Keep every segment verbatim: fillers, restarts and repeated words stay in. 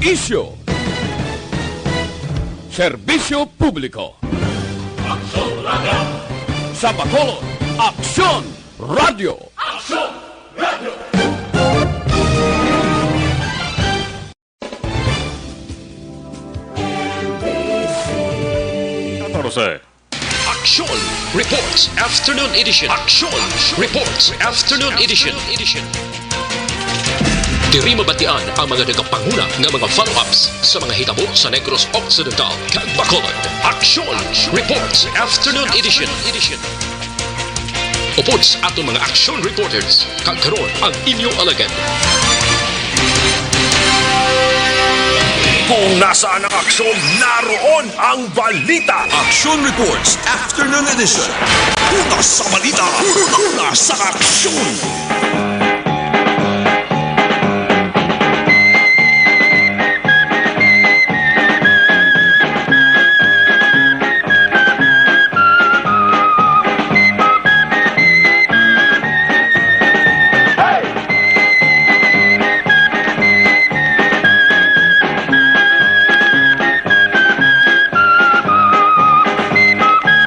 Isyu. Serbisyo publiko. Aksyon Radio. Sa Bacolod, Aksyon Radio. Aksyon Radio. Katorse. Aksyon Reports Afternoon Edition. Aksyon Reports Afternoon Edition. Diri mabatian ang mga nagapanguna nga mga follow-ups sa mga hitabo sa Negros Occidental kag Bacolod. Aksyon Reports Afternoon Edition. Upod sa aton mga action reporters, kag karon ang inyo alagad. Kung nasaan ang aksyon, naroon ang balita. Action Reports Afternoon Edition. Una sa balita, una sa aksyon.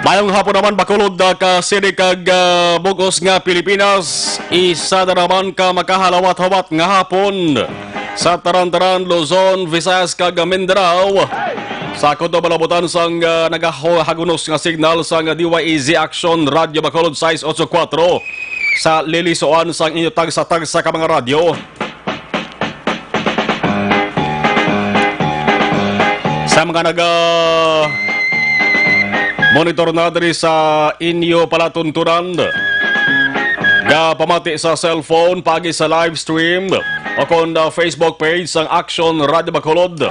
Mayong hapon naman, Bacolod, ah, ka City kag, ah, bug-os nga Pilipinas. Isa na naman ka makahalawat-hawat nga hapon sa taran-taran, Luzon, Visayas, kag Mindanao. Sa kutob nga palabutan sang, ah, nagahagunos nga signal sang D Y A Z Action Radio Bacolod sais otso kuwatro sa lilisuan sang inyo tagsa-tagsa ka mga radyo. Sa mga naga monitor na diri sa inyo palatuntunan, nga pamati sa cellphone, paagi sa live stream, o kon, ah, Facebook page sang Action Radio Bacolod.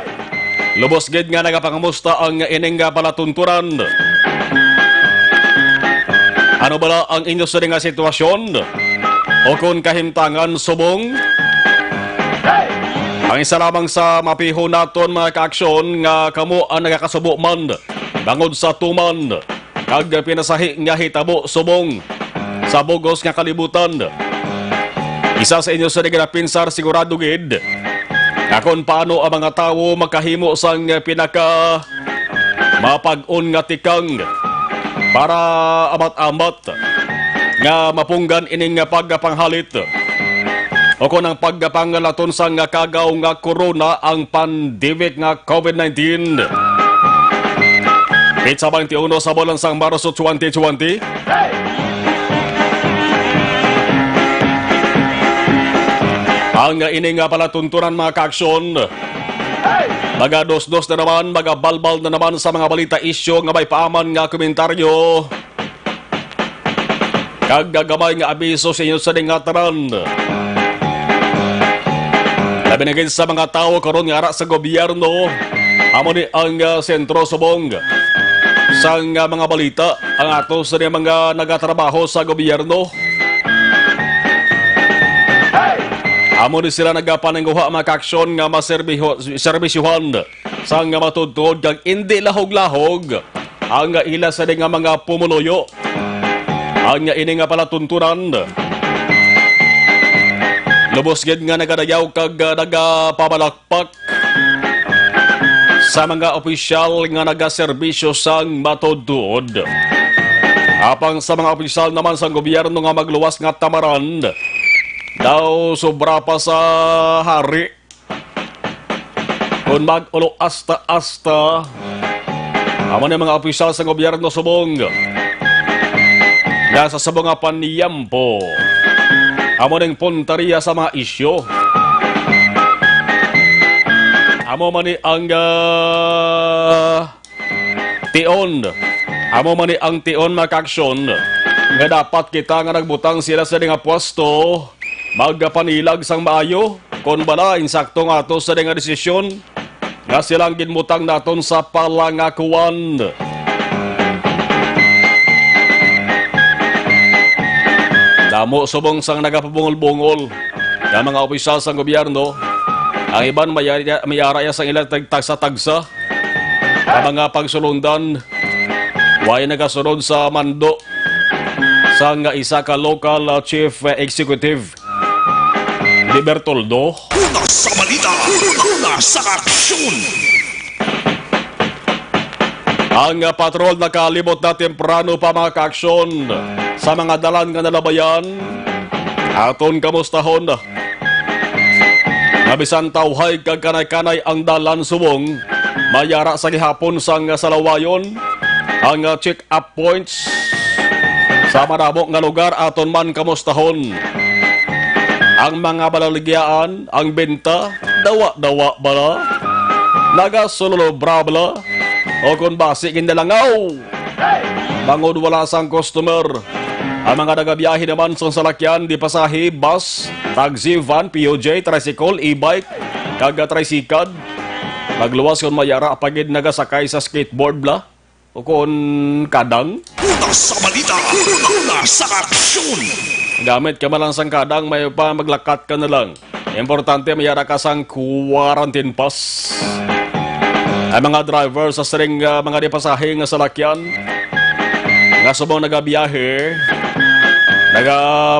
Lubos gid nga nagapangamusta ang ining, ah, palatuntunan. Ano bala ang inyo sini nga sitwasyon o kon kahimtangan subong? Ang isa lamang sa mapihon naton, mga kaaksyon, nga kamo ang nagakasubo man bangod sa tuman kag pinasahi nga hitabo subong sa bug-os nga kalibutan. Isa sa inyo sa naganapinsar sigurado gid nga kon paano ang mga tawo makahimo sang pinaka mapag-on nga tikang para amat-amat nga mapunggan ining pagpanghalit o kon ang pagpangalaton sang kagaw nga corona, ang pandemic nga COVID nineteen. Petsa twenty-one sa bulan sang Marso twenty twenty. Ang ining palatuntunan, mga kaaksyon, magadosdos na naman, magabalbal na naman sa mga balita, isyu nga may paaman nga komentaryo kag gagamay nga abiso sa inyo sa nga tanan. Labi na gid sa mga tawo karon nga ara sa gobyerno, amo ni ang, ah, sentro subong sang, ah, mga balita, ang ato sa mga nagatrabaho sa gobyerno. Amo ni sila nagapananguha, mga kaaksyon, nga maserbiho-, serbisyohan sang matudtod kag indi lahog-lahog ang ila sa nga mga pumuluyo. Ang ini nga palatuntunan, lubos gid nga nagadayaw kag, ah, nagapabalakpak sa mga opisyal nga nagaserbisyo sang matudtod. Apang sa mga opisyal naman sang gobyerno nga magluwas nga tamaran, daw sobra pa sa hari. Kon mag-ulo asta-asta, amo ni mga opisyal sa gobyerno subong nga sa subong nga paniyampo, amo ning puntarya sa mga isyu. Amo man ni ang, ah, tion. Amo man ni ang tion, mga kaaksyon, nga dapat kita nga nagbutang sila sa nga pwesto magpanilag sang maayo, kon bala insakto nga ato sa nga desisyon nga sila ang ginbutang naton sa palangakuan. Damo subong sang nagapabungol-bungol nga mga opisyal sang gobyerno, ang iban may, may ara ya sang ilang tag-, tagsa-tagsa. Ang mga pagsulundan, way nagasunod sa mando sang isa ka local, uh, chief, uh, executive. Di Bertoldo. Una sa balita, una sa aksyon. Ang, ah, patrol nakalibot na temprano pa, mga kaaksyon, sa mga dalan nga nalabayan. Aton kamustahon nga bisan tawhay kag kanay-kanay ang dalan subong mayara sa gihapon sang salawayon. Ang, ah, check-up points sa madamo nga lugar aton man kamustahon. Ang mga balaligyaan, ang benta, dawa-dawa bala, nagasululobra bala, o kon basi ginalangaw, bangod wala sang customer. Ang mga nagabiyahe naman sang salakyan, di pasahe, bus, taxi, van, P U J, tricycle, e-bike, kag tricycad, magluwas kon mayara pa gid nagasakay sa skateboard bla o kon kadang. Una sa balita, una sa aksyon. Gamit ka man lang sang kadang, may pa maglakat ka na lang. Importante, mayara ka sang quarantine pass. Ang mga driver sa siring, ah, mga di pasahe nga salakyan nga subong nagabiyahe, naga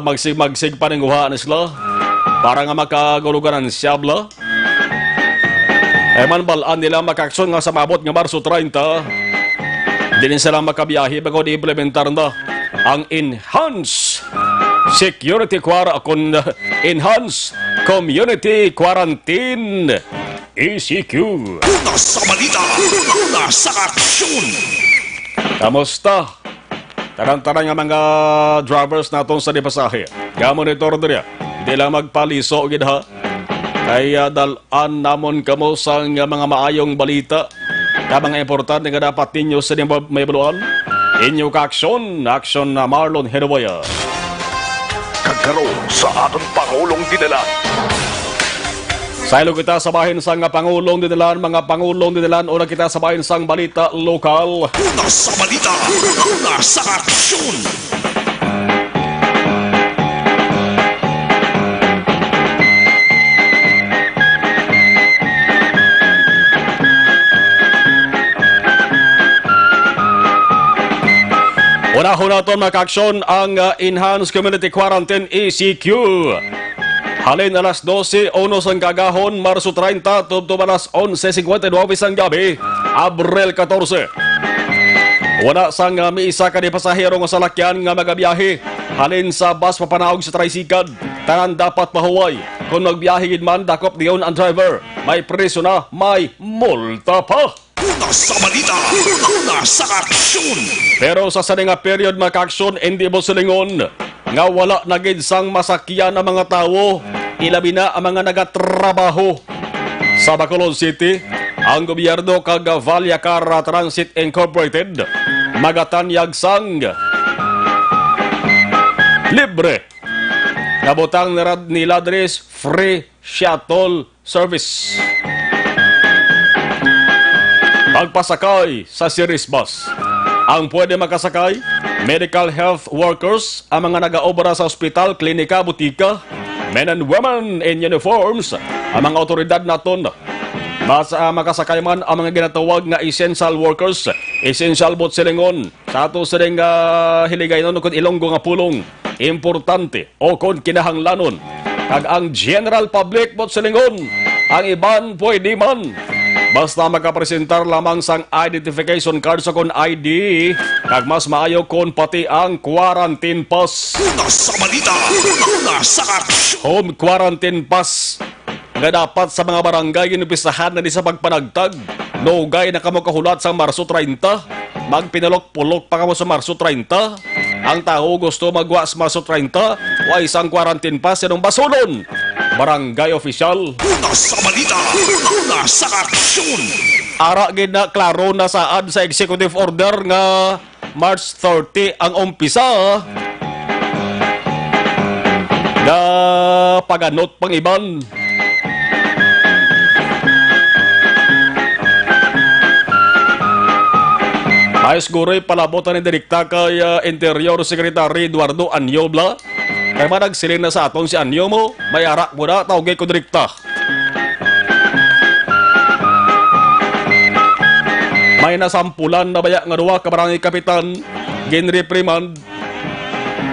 magsig-magsig paninguha na sila para nga makagulugan ang siyabla. Ay man, bal-an nila, mga kaaksyon, nga sa maabot nga Marso treinta, dili sila makabiyahe bangod i-implementar na ang enhanced security quar-, kun, enhanced community quarantine, E C Q. Una sa balita, una sa aksyon. Kamusta? Tanan-tanan nga mga drivers naton sa di pasahe, nga monitor diri, di lang magpaliso gid, ha. Kay, ah, dal-an namon kamo sang mga maayong balita, ka mga importante nga dapat ninyo sini ma-, mahibaluan. Inyo kaaksyon, aksyon na Marlon Henuboya. Kag karon sa aton Pangulong Dinalan. Saylo kita sa bahin sang Pangulong Dinalan, mga Pangulong Dinalan, una kita sa bahin sang balita lokal. Una sa balita, una sa aksyon. Unahon naton, mga kaaksyon, ang, ah, Enhanced Community Quarantine, E C Q. Halin alas dose uno sang kaagahon, Marso treinta, tubtob alas onse cincuenta y nueve sang gabi, Abril catorce. Wala sang, ah, miisa ka di pasahero nga salakyan nga magabiyahe halin sa bus papanaog sa tricycad. Tanan dapat mahuway. Kon magbiyahe gid man, dakop dayon ang driver, may priso na, may multa pa. Una sa balita, una sa aksyon. Pero sa sini nga period, mga kaaksyon, indi mo silingon nga wala na gid sang masakyan ang mga tawo, ilabi na ang mga nagatrabaho. Sa Bacolod City, ang gobyerno kag Vallecar Transit Incorporated magatanyag sang libre nga butang nila, nila diri free shuttle service. Pagpasakay sa series bus. Ang pwede makasakay, medical health workers, ang mga nagaobra sa ospital, klinika, butika, men and women in uniforms, ang mga otoridad naton. Mas, ah, makasakay man ang mga ginatawag nga essential workers, essential bot silingon. Sa ato sining, ah, Hiligaynon ukon Ilonggo nga pulong, importante ukon kinahanglanon. Kag ang general public, bot silingon, ang iban pwede man. Basta makapresentar lamang sang identification card sa kon I D, kag mas maayo kon pati ang quarantine pass. Una sa balita, una sa aksyon. Home quarantine pass nga dapat sa mga barangay ginumpisahan na ni sa pagpanagtag. Nugay na kamo kahulat sa Marso treinta. Magpinulok-pulok pa kamo sa Marso treinta. Ang tawo gusto magwa sa Marso treinta, way sang quarantine pass, sinong basulon? Barangay official. Una sa balita, una sa aksyon. Ara gid na, klaro na saad sa executive order nga March thirty ang umpisa. Gapaganot pang iban. May siguro'y palabotan ni direkta kay, ah, Interior Secretary Eduardo Anyo bla. Kay man nagsiling na sa aton si Anyo mo, may ara mo na, tawgi ko direkta. May nasampulan na baya nga duha ka barangay kapitan, ginreprimand,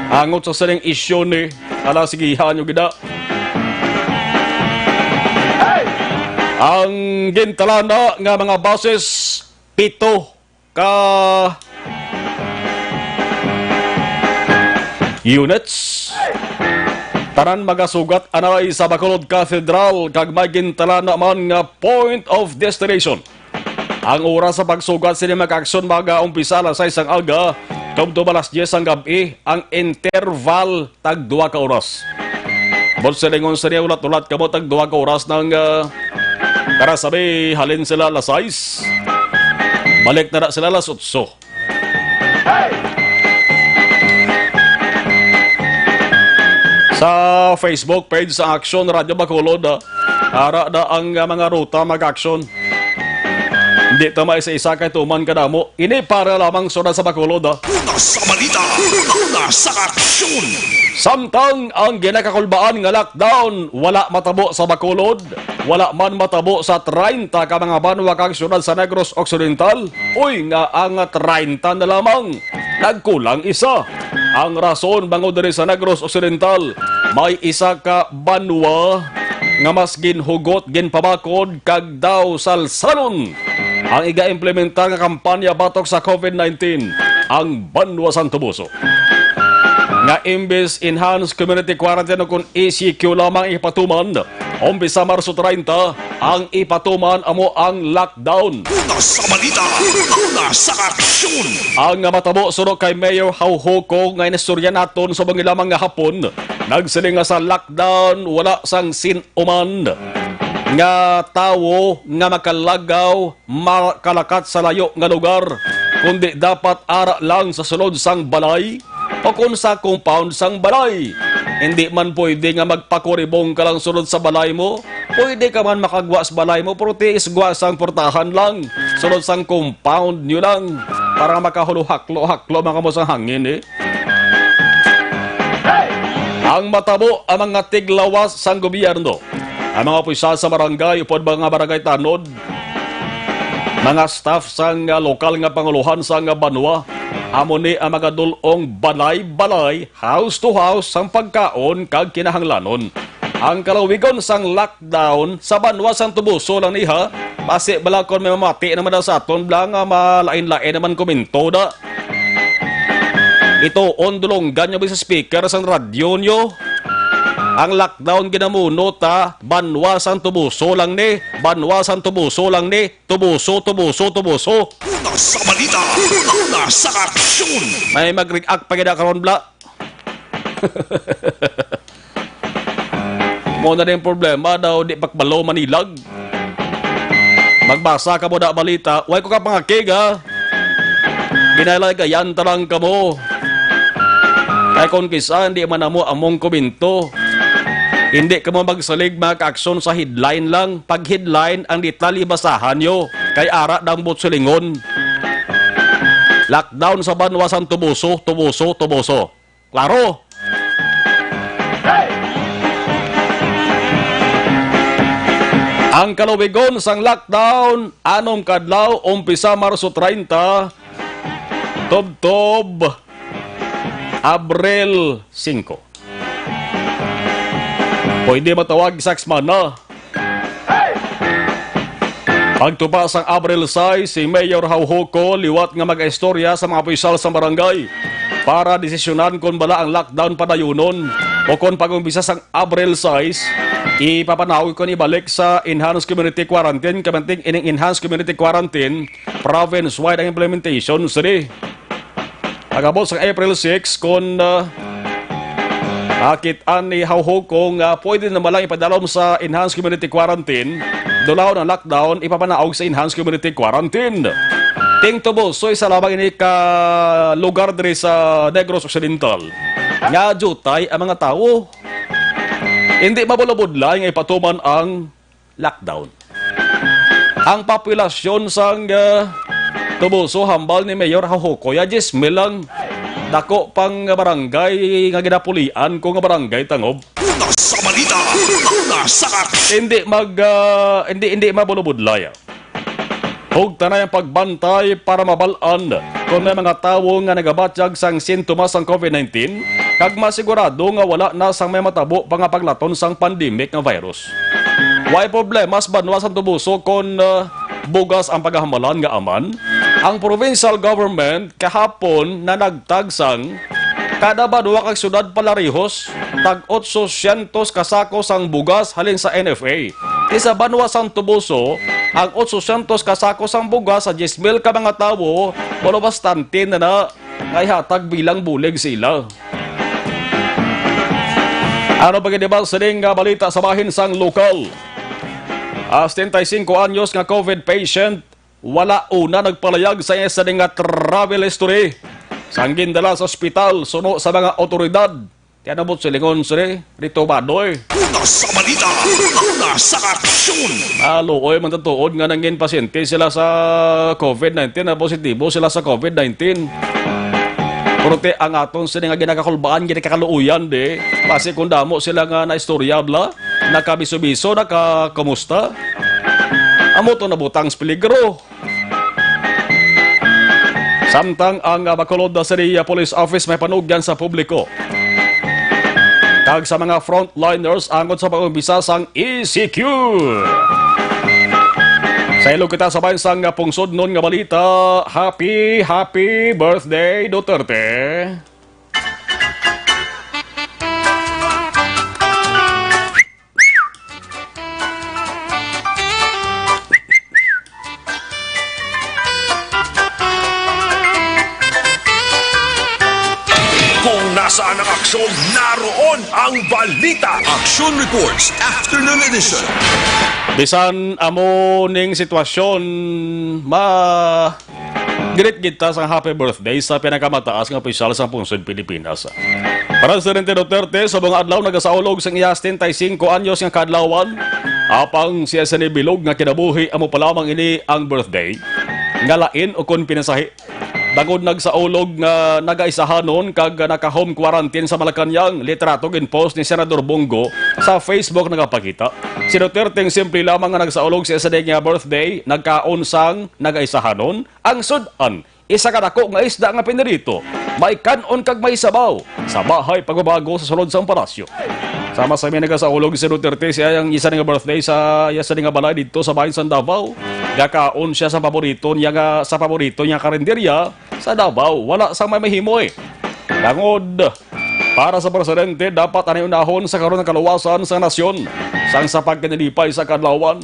angot sa sining isyu ni, ala, sige, hanyo gida. Ang gintalana nga mga buses, pito ka units. Tanan magasugat anay sa Bacolod Cathedral, kag may gintalana man nga point of destination. Ang oras sa pagsugat sini, mga kaaksyon, mag-umpisa alas sais sang aga tubtob alas diyes sang gab-i. Ang interval, tag duha ka oras. Buot silingon sini, ulat-ulat kamo, tag duha ka oras nang, ah, para sabi, halin sila alas sais, balik na na sila alas otso. Sa Facebook page sa Aksyon Radyo Bacolod, ah, ara na ang, ah, mga ruta, mga kaaksyon. Hindi ta maisa-isa kay tuman kadamo. Ini para lamang sa Bacolod, ah. Una sa balita, una sa aksyon. Samtang ang ginakakulbaan nga lockdown wala matabo sa Bacolod, wala man matabo sa treinta ka mga banwa kag syudad sa Negros Occidental, uy, nga ang treinta na lamang, nagkulang isa. Ang rason, bangod diri sa Negros Occidental, may isa ka banwa nga mas ginhugot, ginpabakod, kag daw salsalon ang iga-implementar nga kampanya batok sa covid nineteen, ang Banwa sang Toboso, nga imbes enhanced community quarantine o kon E C Q lamang ipatuman, umpisa Marso treinta, ang ipatuman amo ang lockdown. Una sa balita, una sa aksyon. Ang matabo, suno kay Mayor Hauhoko, nga inistorya naton sa mga lamang nga hapon, nagsiling nga sa lockdown wala sang sin-uman nga tawo nga makalagaw, makalakat sa layo nga lugar, kundi dapat ara lang sa sulod sang balay o kon sa compound sang balay. Hindi man pwede nga magpakuribong ka lang sulod sa balay mo. Pwede ka man makagwa sa balay mo, pero tiis gwa sang portahan lang, sulod sang compound nyo lang, para makahulo haklo-haklo man kamo sang hangin, eh. Ang matabo, ang mga tiglawas sang gobyerno, ang mga opisyal sa barangay, upod mga barangay tanod, mga staff sang, ah, lokal nga panguluhan sang banwa, amo ni ang magadul-ong balay-balay, house to house, sang pagkaon kag kinahanglanon. Ang kalawigon sang lockdown sa banwa sang Toboso lang ni, ha. Basi bala kon may mamati naman daw sa aton bala nga malain-lain naman komento da. Ito, on dulonggan nyo ba sa speaker sang radyo nyo? Ang lockdown ginamuno ta, banwa sang Toboso lang ni, banwa sang Toboso lang ni, Toboso, Toboso, Toboso. Una sa balita, una sa aksyon. May mag-react pa gid karon, bla. Mo na din problema daw, di pa kabalo manilag. Magbasa ka mo da balita, way ko ka pangakig, ha? Ginalagayan ta lang kamo. Kay kung kisa, hindi man amo among komento. Hindi kamo magsalig, mga kaaksyon, sa headline lang. Pag headline, ang detalye basahan nyo. Kay ara dang butsulingon. Lockdown sa banwa sang Toboso, Toboso, Toboso. Klaro? Ang kaluwigon sang lockdown, anom ka adlaw, umpisa Marso treinta, tubtob Abril singko. Pwede matawag sa semana. Pagtupa sang Abril sais, si Mayor Hauhoko liwat nga mag-istorya sa mga opisyal sa barangay para desisyonan kon bala ang lockdown padayunon o kon pag-umpisa sang Abril sais, ipapanaog kon ibalik sa Enhanced Community Quarantine, kamanting ining Enhanced Community Quarantine, province-wide ang implementation sini. Pag-abot sa April six, kon, ah, ah, kit-an ni Hauhoko nga pwede na malang ipadalom sa Enhanced Community Quarantine, dulaw ang lockdown, ipapanaog sa Enhanced Community Quarantine. Ting Toboso, isa lamang ini ka lugar diri sa Negros Occidental nga diutay ang mga tawo. Hindi mabulabudlay nga ipatuman ang lockdown. Ang populasyon sang, ah, Toboso, hambal ni Mayor Hauhoko, ya diyes mil lang. Dako pang barangay nga ginapulian ko nga Barangay Tangob. Una sa balita, una sa aksyon. Hindi mag, ah, hindi, hindi mabulabudlay, ah. Hugtanay ang pagbantay para mabal-an kon may mga tawo nga nagabatyag sang sintomas sang covid nineteen, kag masigurado nga wala na sang may matabo pa nga paglaton sang pandemic nga virus. Way problema sa banwa sang Toboso kon, ah, bugas ang pagahamalan nga aman? Ang provincial government kahapon nanagtag sang kada banwa kag syudad palarihos tag otsosyentos ka sako sang bugas halin sa N F A. Ti sa banwa sang Toboso, ang otsosyentos ka sako sang bugas sa dyes mil ka mga tawo, wala bastante na na nga ihatag bilang bulig sa ila. Ano pa gid ba sining nga balita sa bahin sang lokal? Ah, setenta y cinco anyos nga COVID patient, wala una nagpalayag sa iya sini nga travel history sang gindala sa ospital suno sa mga awtoridad. Ti ano buot silingon, sir, eh? Rito ba, doy? Una sa balita, una sa aksyon. Maluoy man tatuod nga nangin pasyente sila sa COVID nineteen, na positibo sila sa COVID nineteen. Pero ti ang aton sini nga ginakakulbaan, ginakaluoyan, di. Basi kung damo sila nga naistorya, bla, nakabiso-biso, nakakumusta. Amo to nabutang sa peligro. Samtang ang, ah, Bacolod City Police Office may panugyan sa publiko kag sa mga frontliners angot sa pag-umpisa sang E C Q. Sa ilog kita sa bahin sang pungsod nun nga balita, happy, happy birthday, Duterte! Kung nasaan ang aksyon, naroon ang balita. Action Reports, Afternoon Edition. Bisan amo ning sitwasyon, ma Greet gid ta sang happy birthday sa pinakamataas nga opisyal sa pungsod Pilipinas. Presidente Duterte subong nga adlaw nagasaulog sang iya setenta y cinco anyos nga kaadlawan, apang siya sini bilog nga kinabuhi amo pa lamang ini ang birthday nga lain ukon pinasahi. Bangod nagsaulog nga nagaisahanon kag naka-home quarantine sa Malacañang, litrato ginpost ni Senador Bong Go sa Facebook nagapakita. Si Duterte ang simple lamang nga nagsaulog sa iya sini nga birthday, nagkaon sang nagaisahanon. Ang sud-an, isa ka dako nga isda nga pinirito, may kan-on kag may sabaw, sa bahay pagbabago sa sulod sang palasyo. Sama sa may nagasaulog si Duterte, siya ang isa nga birthday sa iya sa nga balay didto sa bahin sa Davao. Gakaon siya sa paborito niya nga, sa paborito niya karinderya sa Davao. Wala sang may mahimo, eh. Tangod Para sa presidente, dapat anay unahon sa karon ang kaluwasan sa nasyon. Sang sa pagkinalipay sa kadlawan,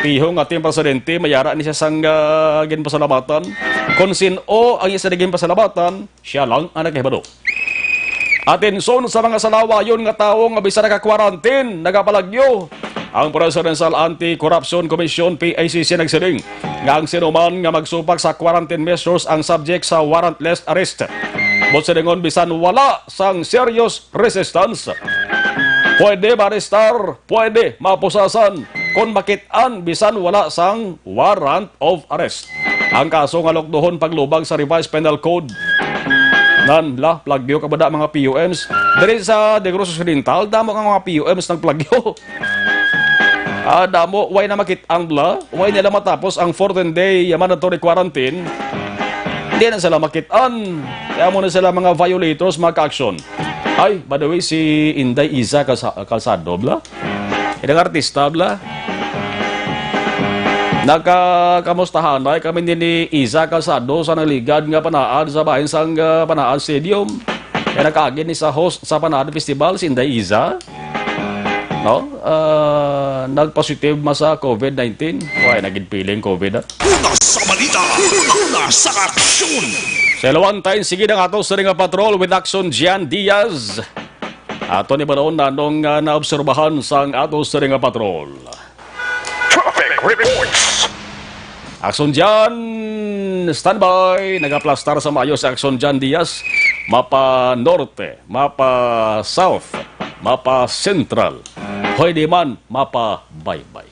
pihong ating presidente, mayara ni siya sang, ah, ginpasalamatan. Kon sin-o ang iya sini ginpasalamatan, siya lang ang nakahibalo. Atensyon sa mga salawayon nga tawo nga bisan naka-quarantine, nagapalagyo. Ang Presidential Anti-Corruption Commission, P A C C, nagsiling nga ang sinuman nga magsupak sa quarantine measures ang subject sa warrantless arrest. Buot silingon, bisan wala sang serious resistance, pwede maarestar, pwede mapusasan kon makit-an bisan wala sang warrant of arrest. Ang kaso nga lukdohon paglubag sa Revised Penal Code. Nan la, plagyo ka ba da, mga P U Ms? Diri sa Negros Occidental, damo nga mga P U Ms nagplagyo. Ah, damo, way na makit-an bla, way nila matapos ang fourteen-day mandatory quarantine. Hindi na sila makit-an. Kaya mo na sila mga violators, mga ka-aksyon. Ay, by the way, si Inday Iza Calsa-, Calzado, bla? Inang artista, bla? Nagkakamustahanay kami ni, ni Iza Calzado sa nagligad nga Panaad sa bahin sang, ah, Panaad Stadium. Kaya nagkaagi ni sa host sa Panaad Festival, si Inday Iza. No? Ah, nagpositive man sa COVID nineteen. Way na gid piling COVID, ah. Una sa balita, una sa aksyon. Sa Lawantain, sige na nga ato sa nga patrol with Action Jan Diaz. Ato ni balon nanong, ah, naobserbahan sang ato sa nga patrol. Traffic reports. Action Jan, standby. Nagaplastar sa maayo si Action Jan Diaz. Mapa Norte, Mapa South, Mapa Central. Hoy di man, Mapa Baybay.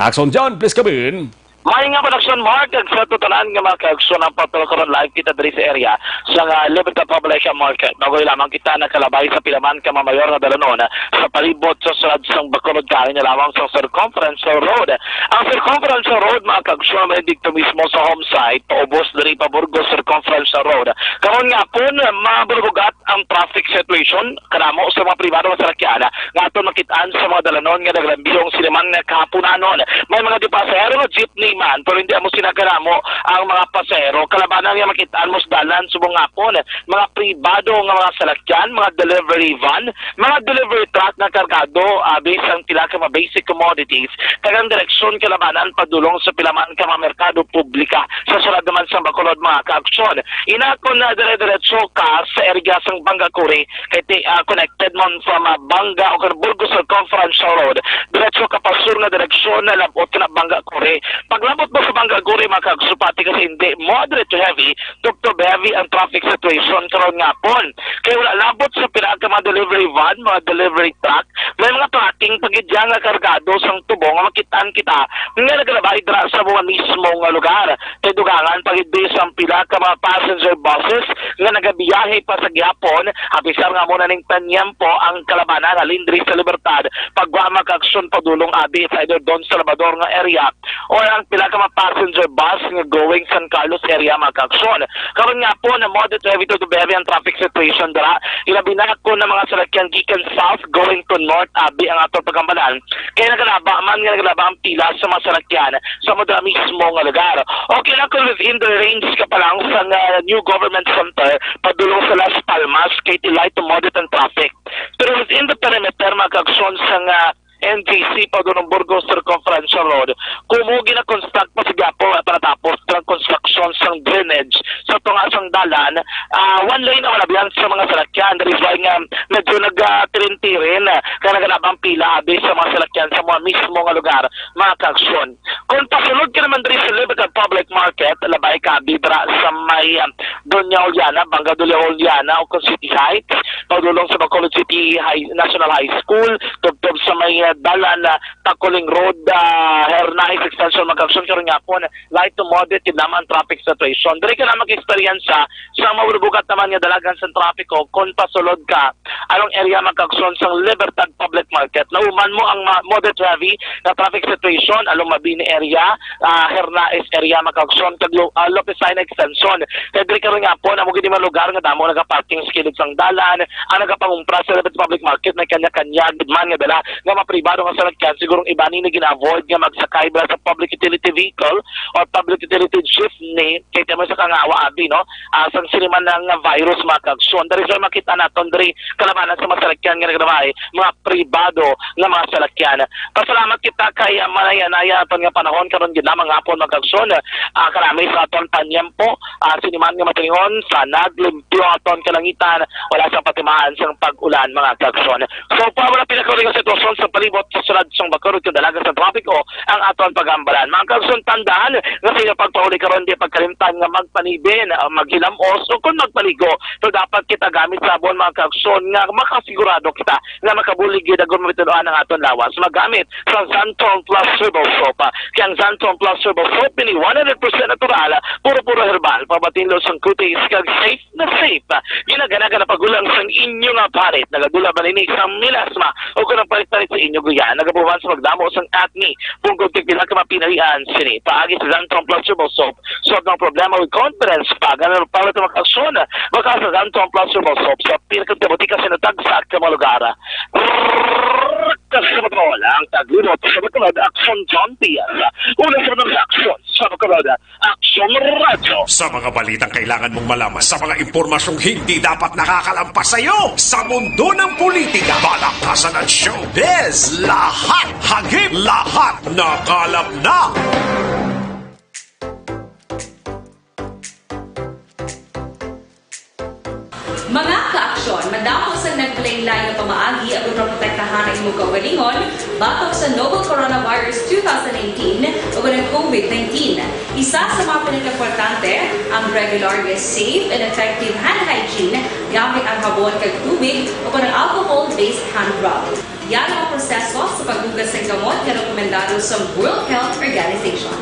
Action Jan, please come in. May nga production, Mark, kag sa tanan nga mga kaigsunan, patulog karon live kita diri sa area sa nga Libertad Public Market. Magoy lamang kita nakalabay sa pila man ka mga mayor nga dalanon sa palibot sa sulod sang Bacolod, kaagi na lamang sa Circumferential Road. Ang Circumferential Road, mga kaigsunan, may didto mismo sa home site, paubos diri pa Burgos Circumferential Road. Karon nga hapon, maburugat ang traffic situation, kadamo sa mga pribado nga salakyan nga aton makit-an sa mga dalanon nga naglambihong sini man nga kahapunanon. May mga di pasahero nga jeepney man, pero hindi amo sina kadamo ang mga pasahero. Kalabanan nga makit-an mo sa dalan subong hapon, mga pribado nga mga salakyan, mga delivery van, mga delivery truck nga kargado, ah, bisan pila ka mga basic commodities, kag ang direksyon kalabanan padulong sa pila man ka mga merkado publika sa sulod naman sa Bacolod, mga kaaksyon. Ina kon na dire-diretso ka sa area sang Bangacuri, kay ti-, ah, connected man sa mga Banga o kan Burgos Circumferential Road, diretso ka pa sur nga direksyon na labot na Bangacuri. Paglabot mo sa Bangacuri, mga kaaksyon, pati kasi hindi mo diretso heavy, tubtob heavy ang traffic situation karon nga hapon. Kay wala labot sa pila ka mga delivery van, mga delivery truck, may mga trucking pa gid dyan nga kargado sang tubo nga makit-an kita nga nagalabay dira sa mga mismo nga lugar. Kay dugangan pa gid sang pila ka mga passenger buses nga nagabiyahe pa sa gihapon, apisar nga amo na ning tanyempo ang kalabanan halin diri sa Libertad, pagwa, mga kaaksyon, padulong abi sa either Don Salvador nga area or ang pila ka mga passenger bus nga going San Carlos area, mga kaaksyon. Karon nga hapon, na moderate to heavy to very ang traffic situation dira. Ilabi na kon ang mga salakyan gikan south going to north, abi ang aton pagambalan. Kay nagalaba man nga nagalaba ang pila sa mga salakyan sa mga mismo nga lugar. Okay lang kung within the range ka pa lang sa nga new government center, padulong sa Las Palmas, kay ti light to moderate ang traffic. Pero within the perimeter, mga kaaksyon, sa nga N G C, padulong Burgos Circumferential Road, kumo gina-construct pa sa gihapon, para tapos ang construction sang drainage sa tunga sang dalan, ah, one lane na wala biyan sa mga salakyan. That is why nga medyo nagatirin-tirin, ah, kaya nagalabang pila abi sa mga salakyan sa mga mismo nga lugar, mga kaaksyon. Kung pasulod ka naman diri sa Libertad Public Market, labay ka abi dira sa may, ah, Doña Juliana, Banga Doña Juliana, o kung City Heights, padulong sa Bacolod City High, National High School, tubtob sa may, ah, dalan na Taculing Road, ah, Hernaez Extension, mga kaaksyon, karon nga hapon, light to moderate gid naman ang traffic situation. Diri ka na mag-eksperyensya sa maburubugat naman nga dalagan sa trapiko kung pasulod ka anong area, mga kaaksyon, sang Libertad Public Market. Nahuman mo ang ma-, moderate heavy na traffic situation along Mabini area, ah, Hernaez area, mga kaaksyon, kag Lo-, ah, Lopez Sina Extension. Kay diri karon nga hapon, amo gid mga lugar nga damo nagaparking sa kilid sang dalan, ang nagapangumpra sa Libertad Public Market may kanya-kanya gid man nga dala nga mga pribado nga salakyan. Siguro ang iban ini gina-avoid nga magsakay bala sa public utility vehicle or public utility jeepney, kay tama sa kangawa abi, no? Ah, sang sini man nga virus, mga kaaksyon. Diri sa makita naton diri, kalabanan sa mga salakyan nga nagdamay, mga pribado nga mga salakyan. Pasalamat kita kay, ah, manaya-naya aton nga panahon karon gid lamang hapon, mga kaaksyon. Ah, karami sa aton panyempo, ah, sini man nga matulingon sa naglimpyo aton kalangitan, wala sang patimaan sang pag-ulan, mga kaaksyon. So, pa wala pinakauli nga sitwasyon sa palibot sa sulod sang Bacolod kag dalagan sa trapiko ang aton pagambalan. Mga kaaksyon, tandaan nga sa inyong pagpauli karon, di pagkalimtan nga magpanibin, ah, maghilamos, o kung magpaligo, so dapat kita gamit sabon, mga kaaksyon, nga makasigurado kita nga makabulig gid agud mabituluan ang aton lawas. Magamit sa Xanthone Plus Herbal Soap. Kay ang Xanthone Plus Herbal Soap ini one hundred percent natural, puro-puro herbal, pabatinlo sang kutis kag safe na safe. Ginaganaga na pagulang sang inyo nga panit. Nagadula ba nini sang melasma o kanang panit-panit sa inyo guya? Nagabuhan sa pagdamo sang acne, punggod kag pila ka mapinalian sini. Paagi sa Xanthone Plus Herbal Soap, solve ang problema with confidence. Pag ano pa ito mag-aksyon? Baka sa Xanthone Plus Herbal Soap sa pinakang butika sa natagsa ka mga lugar. Sa Bacolod, ang taglibot sa Bacolod, Aksyon John Diaz. Una sa mga aksyon sa Bacolod, Aksyon Radyo. Sa mga balitang kailangan mong malaman, sa mga impormasyong hindi dapat nakakalampas sa iyo, sa mundo ng politika, balaktasan at showbiz, lahat hagip, lahat nakalap na. Mga kaaksyon, madamo sang naglain-lain nga pamaagi aron maprotektahan ang imong kaugalingon batok sa novel coronavirus two thousand nineteen o ang COVID nineteen. Isa sa mga pinakaimportante, ang regular nga safe and effective hand hygiene gamit ang habon kag tubig o ang alcohol-based hand rub. Yan ang proseso sa paghugas sang kamot nga rekomendado sa World Health Organization.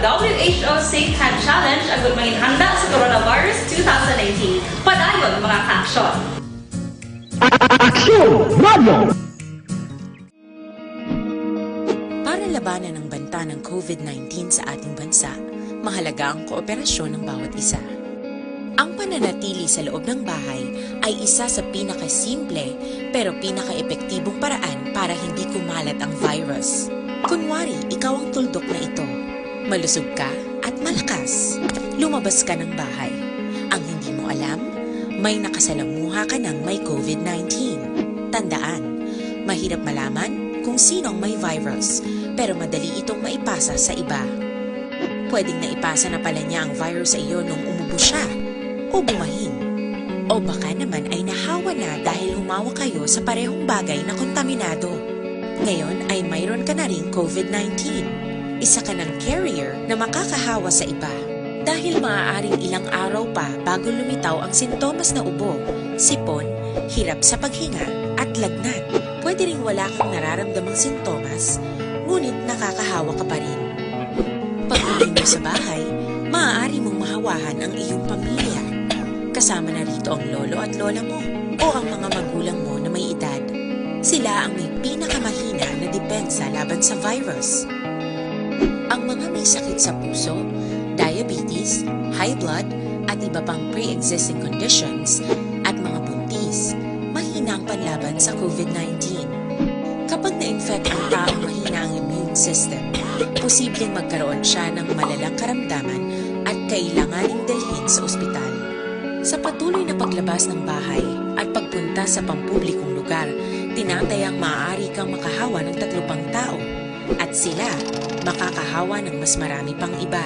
W H O Safe Hand Challenge agud manginhanda sa Coronavirus two thousand nineteen. Padayon, mga ka-aksyon! Aksyon Radio! Para labanan ang banta ng COVID nineteen sa ating bansa, mahalaga ang kooperasyon ng bawat isa. Ang pananatili sa loob ng bahay ay isa sa pinakasimple pero pinakaepektibong paraan para hindi kumalat ang virus. Kunwari, ikaw ang tuldok na ito. Malusog ka at malakas. Lumabas ka ng bahay. Ang hindi mo alam, may nakasalamuha ka ng may COVID nineteen. Tandaan, mahirap malaman kung sino ang may virus, pero madali itong maipasa sa iba. Pwedeng naipasa na pala niya ang virus sa iyo nung umubo siya o bumahin. O baka naman ay nahawa na dahil humawak kayo sa parehong bagay na kontaminado. Ngayon ay mayroon ka na ring COVID nineteen. Isa ka ng carrier na makakahawa sa iba. Dahil maaaring ilang araw pa bago lumitaw ang sintomas na ubo, sipon, hirap sa paghinga, at lagnat. Pwede ring wala kang nararamdamang sintomas, ngunit nakakahawa ka pa rin. Pag-uwi mo sa bahay, maaari mong mahawahan ang iyong pamilya. Kasama na rito ang lolo at lola mo o ang mga magulang mo na may edad. Sila ang may pinakamahina na depensa laban sa virus. Ang mga may sakit sa puso, diabetes, high blood, at iba pang pre-existing conditions, at mga buntis, mahina ang panlaban sa COVID nineteen. Kapag na-infect ang taong mahina ang immune system, posibleng magkaroon siya ng malalang karamdaman at kailanganing dalhin sa ospital. Sa patuloy na paglabas ng bahay at pagpunta sa pampublikong lugar, tinatayang maaari kang makahawa ng tatlo pang tao at sila makakahawa ng mas marami pang iba.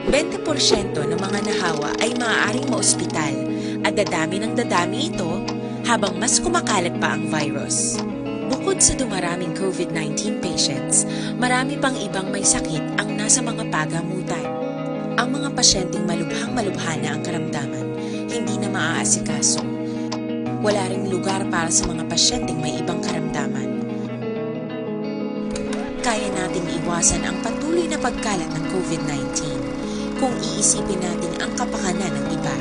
Bente porsyento ng mga nahawa ay maaaring maospital at dadami ng dadami ito habang mas kumakalat pa ang virus. Bukod sa dumaraming COVID nineteen patients, marami pang ibang may sakit ang nasa mga pagamutan. Ang mga pasyenteng malubhang-malubha na ang karamdaman, hindi na maaasikaso. Wala ring lugar para sa mga pasyenteng may ibang karamdaman. Kaya nating iwasan ang patuloy na pagkalat ng COVID nineteen kung iisipin natin ang kapakanan ng iba.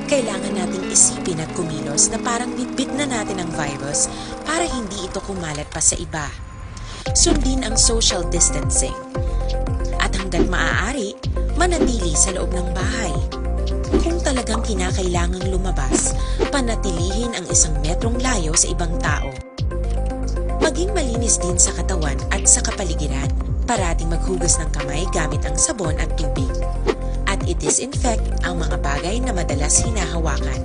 Kailangan nating isipin at kumilos na parang bitbit na natin ang virus para hindi ito kumalat pa sa iba. Sundin ang social distancing. At hanggat maaari, manatili sa loob ng bahay. Kung talagang kinakailangang lumabas, panatilihin ang isang metrong layo sa ibang tao. Maging malinis din sa katawan at sa kapaligiran. Parating maghugas ng kamay gamit ang sabon at tubig. At i-disinfect ang mga bagay na madalas hinahawakan.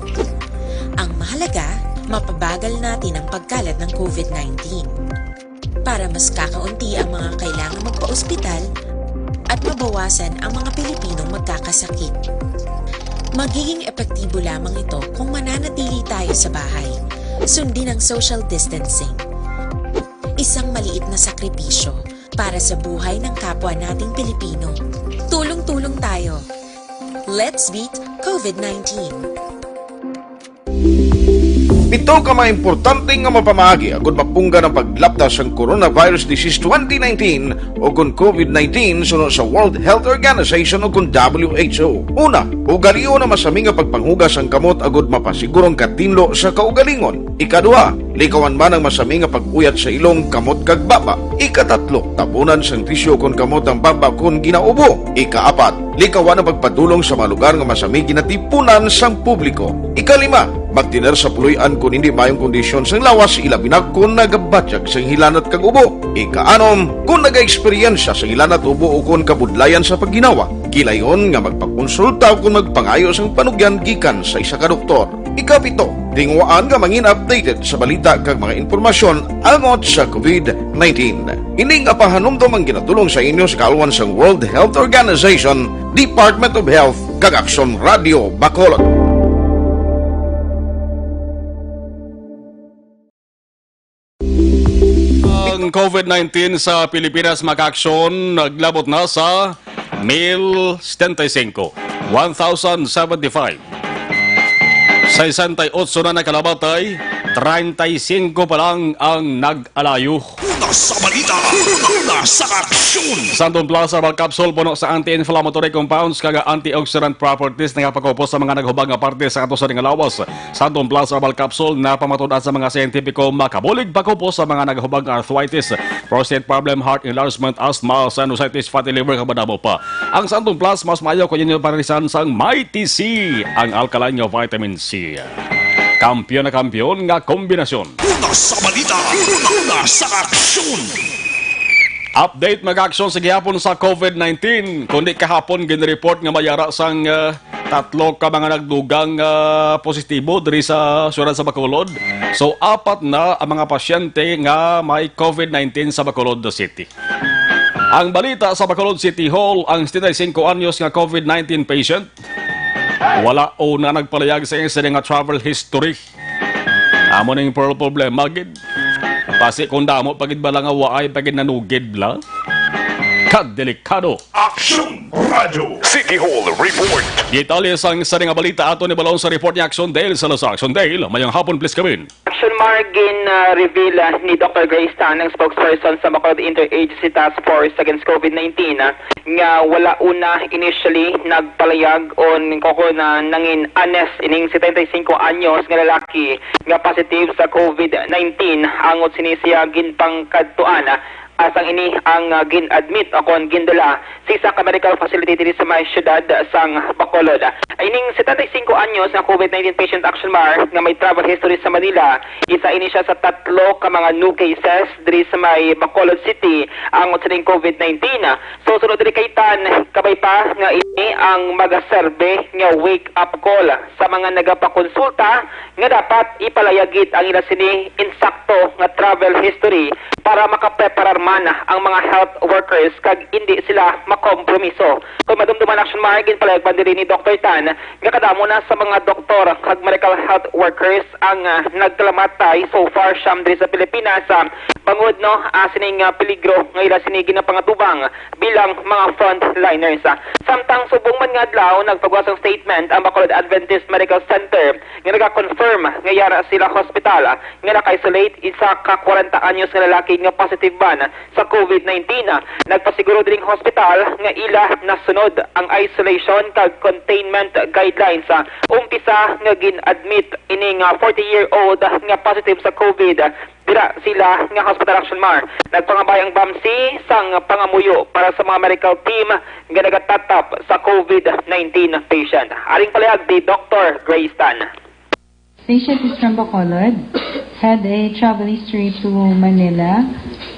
Ang mahalaga, mapabagal natin ang pagkalat ng COVID nineteen. Para mas kakaunti ang mga kailangang magpa-ospital at mabawasan ang mga Pilipinong magkakasakit. Magiging epektibo lamang ito kung mananatili tayo sa bahay. Sundin ang social distancing. Isang maliit na sakripisyo para sa buhay ng kapwa nating Pilipino. Tulong-tulong tayo. Let's beat COVID nineteen. Pito ka mga importante nga mapamaagi agud mapunggan ang paglapta sang coronavirus disease twenty nineteen o kon COVID nineteen suno sa World Health Organization o kon W H O. Una, ugalion ang masami nga pagpanghugas sang kamot agud mapasiguro ang katinlo sa kaugalingon. Ikaduha, likawan man ang masami nga pag-uyat sa ilong, kamot kag baba. Ikatatlo, tabunan sang tisyu kon kamot ang baba kon ginaubo. Ikaapat, likawan ang pagpadulong sa mga lugar nga masami ginatipunan sang publiko. Ikalima, magtener sa puloy-an kon hindi maayong kondisyon sang lawas, ilabi na kon nagabatyag sang hilanat kag ubo. Ikaanom, kon nagaeksperyensya sang hilanat, ubo, o kon kabudlayan sa pagginawa, gilayon nga magpakonsulta o kon magpangayo sang panugyan gikan sa isa ka doktor. Ikapito, tinguhaan nga mangin updated sa balita kag mga impormasyon angot sa COVID nineteen. Ini nga pahanumdom ang ginatulong sa inyo sa kaalwan sang World Health Organization, Department of Health, kag Aksyon Radio Bacolod. Ang COVID nineteen sa Pilipinas, mga ka-aksyon, naglabot na sa mil setenta y cinco, one thousand seventy-five. Sesenta y ocho na nakalabatay, treinta y cinco pa lang ang nag-alayo. Una sa balita, una sa aksyon. Santon Plus Herbal Capsule puno sa anti-inflammatory compounds kag antioxidant properties, nagapakupos sa mga naghubag nga parte sa ato sa nga lawas. Santon Plus Herbal Capsule napamatud-an sa mga siyentipiko, makabulig pakupos sa mga naghubag nga arthritis, prostate problem, heart enlargement, asthma, sinusitis, fatty liver, kag madamo pa. Ang Santon Plus mas maayo kung inyo paririsan sang Mighty C, ang alkaline nga vitamin C. Kampiyon na kampiyon nga kombinasyon. Una sa balita, una sa aksyon. Update, mag-aksyon sa gihapon sa COVID nineteen. Kundi kahapon, ginreport nga may ara sang, ah, tatlo ka mga nagdugang, ah, positibo diri sa siyudad sa Bacolod. So, apat na ang mga pasyente nga may COVID nineteen sa Bacolod City. Ang balita sa Bacolod City Hall, ang setenta y cinco anyos nga COVID nineteen patient, wala una nagpalayag sa iya sini nga travel history. Amo ning pearl problema gid. Basi kung damo pa gid bala nga waay pa gid nanugid bala. Kadelikado. Aksyon Radyo City Hall Report. Detalye sang sini nga balita ato ni balon sa report ni Action Dale Salazar. Action Dale, mayong hapon, please come in. Action Mar, gin-reveal, ah, ni Doctor Grace Tan, ang spokesperson sa Bacolod Interagency Task Force Against COVID nineteen, ah, nga wala una initially nagpalayag on kung na nangin honest ining setenta y cinco anyos nga lalaki nga positive sa COVID nineteen, angot sini siya ginpangkadtuan, ah, asang ini ang, ah, gin-admit o kon gindala sa isa ka medical facility diri sa may siyudad sang Bacolod. Ining setenta y cinco anyos nga COVID nineteen patient, Action Mar, nga may travel history sa Manila, isa ini siya sa tatlo ka mga new cases diri sa may Bacolod City angot sa ning COVID nineteen. So, sunod diri kay Tan, kabay pa nga ini ang magaserbe nga wake-up call sa mga nagapakonsulta nga dapat ipalayag gid ang ila sini insakto nga travel history para makapreparar man ang mga health workers kag indi sila makompromiso. Kung madumduman, Action Mar, ginpalayag man diri ni Doctor Tan nga kadamo na sa mga doktor kag medical health workers ang, ah, nagkalamatay so far, siyam diri sa Pilipinas, ah, bangod, no, ah, sining, ah, peligro nga ila sini ginapangatubang bilang mga frontliners. Samtang subong man nga adlaw, nagpagawas ang statement ang Bacolod Adventist Medical Center nga nagakonfirm nga yara sila hospital nga naka-isolate isa ka kwarenta anyos nga lalaki nga positive man sa COVID nineteen. Nagpasiguro diri ang hospital nga ila nasunod ang isolation kag containment guidelines. Umpisa nga gin-admit ini nga forty-year-old nga positive sa COVID. Dira sila nga hospital, Action Mar. Nagpangabay ang BAMC sang pangamuyo para sa mga medical team nga nagatatap sa COVID nineteen patient. Aring palihag ni Doctor Grace Tan. Patient is from Bacolod, had a travel history to Manila.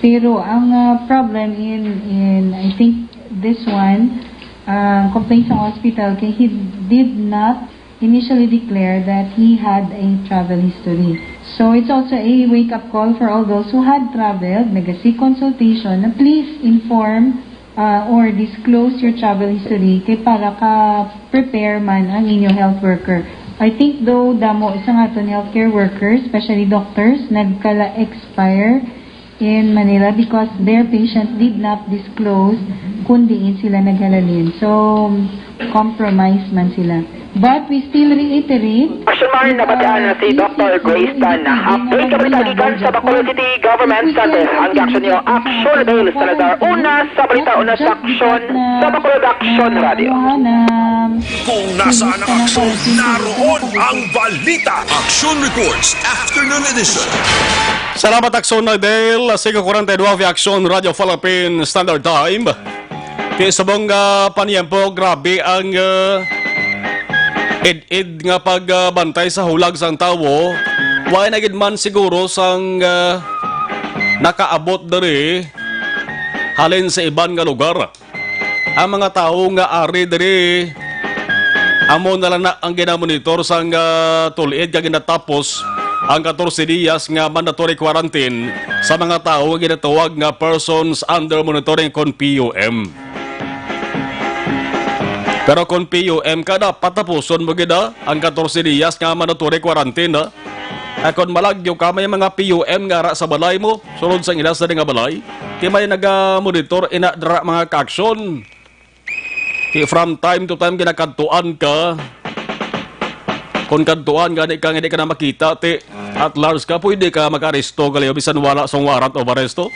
Pero ang, ah, problem in, in, I think, this one, ah, complaint sa hospital kay he did not initially declare that he had a travel history. So it's also a wake-up call for all those who had traveled, nag-seek consultation, na please inform, ah, or disclose your travel history kay para ka-prepare man ang inyo health worker. I think, though, damo sa nga aton healthcare workers, especially doctors, nagkala-expire in Manila because their patient did not disclose kung diin sila naghalalin. So, compromise man sila. But we still reiterate, Action Mar, nabatian na si Doctor Grace Tan. Update nga balita gikan sa Bacolod City Government Center. Ang aksyon niyo, Action Dale Salazar. Una sa balita, una sa aksyon, sa Bacolod Action Radio. Kung nasaan ang aksyon, naroon ang balita. Action Reports, Afternoon Edition. Salamat, Action Dale. Singko kwarenta y dos, Action Radio Philippine Standard Time. Kay subong nga paniyempo, grabe ang, ah, id-id nga pagbantay sa hulag sang tawo. Wa na gid man siguro sang, ah, nakaabot diri halin sa iban nga lugar. Ang mga tawo nga ari diri, amo na lang na ang ginamonitor sang, ah, tul-id nga ginatapos ang katorse diyas nga mandatory quarantine sa mga tawo nga ginatawag nga persons under monitoring kon P U M. Pero kon P U M ka, dapat tapuson mo gid, ah, ang katorse diyas nga mandatory quarantine, ah. Kay kon malagyo ka, may mga P U M nga ara sa balay mo, sulod sang ila sa nga balay. Kay may naga-monitor ina dira, mga kaaksyon. Kay from time to time ginakadtuan ka. Kon kadtuan gani ka nga di ka na makita, ti at large ka, pwede ka makaresto kalayo bisan wala sang warrant of arresto.